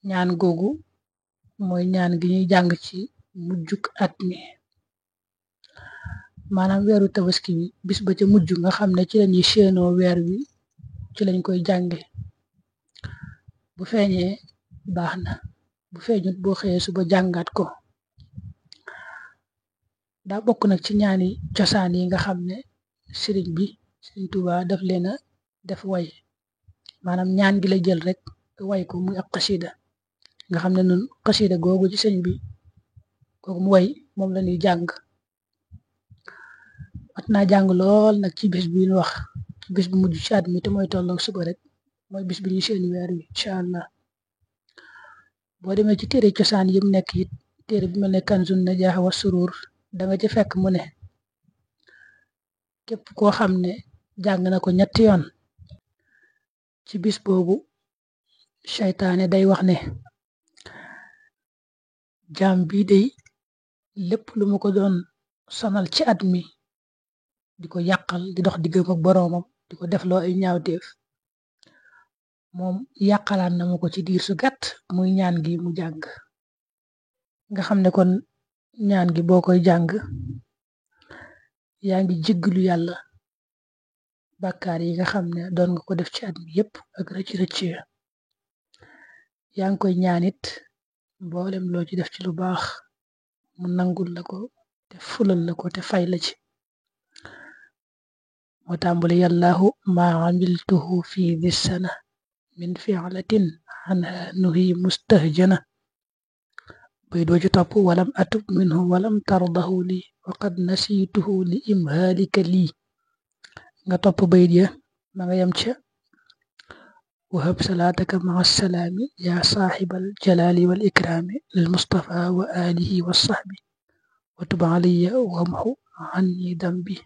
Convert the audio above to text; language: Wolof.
ñaan googu mooy ñaan gi ñuy jàng ci mujjuk at mi maanaam weeru tabaski bi bis ba ca mujj nga xam ne ci lañuy séenoo weer wi ci lañ koy jànge bu feeñee baax na bu feeñut boo xëyee suba jàngaat ko daa bokk nag ci ñaani cosaan yi nga xam ne sëriñ Tuubaa daf leena def way maanaam ñaan gi la jël rek way ko muy ab xasida nga xam ne nun xasida googu ci sëñ bi googu mu way moom la ñuy jàng mat naa jàng lool nag ci bis bi ñu wax ci bis bu mujj ci at mi te mooy tolloog suba rek mooy bis bi ñu seen weer wi incha allah boo demee ci téere cosaan yim nekk it téere bi mel ne Kanzun Najaax wa Suruur da nga ci fekk mu ne képp koo xam ne jàng na ko ñetti yoon ci bis boobu seytaane day wax ne jaam bii day lépp lu mu ko doon sonal ci at mi di ko yàqal di dox diggam ak boroomam di ko defloo ay ñaawteef moom yàqalaan na ma ko ci diir su gàtt muy ñaan gi mu jàng nga xam ne kon ñaan gi boo koy jàng yaa ngi jéggalu yàlla bàkkaar yi nga xam ne doon nga ko def ci at mi yépp ak rëcc-rëcc yaa ngi koy ñaanit mboolem loo ci def ci lu baax mu nangul la ko te fulal la ko te fay la ci moo tàmbali yàllaahu maa amiltuhu fi dis sana min fi'latin anha nuhi mustahjana bay doo ci topp walam atub minhu walam tardahu lii wa qad nasituhu li imhalika lii nga topp bayit ya ma nga yem ca wahab salaataka maa salaami yaa saaxibal jalaali wal ikraami lil mustafa wa alihi wa sahbi wa tub alayya wamxu anni dambi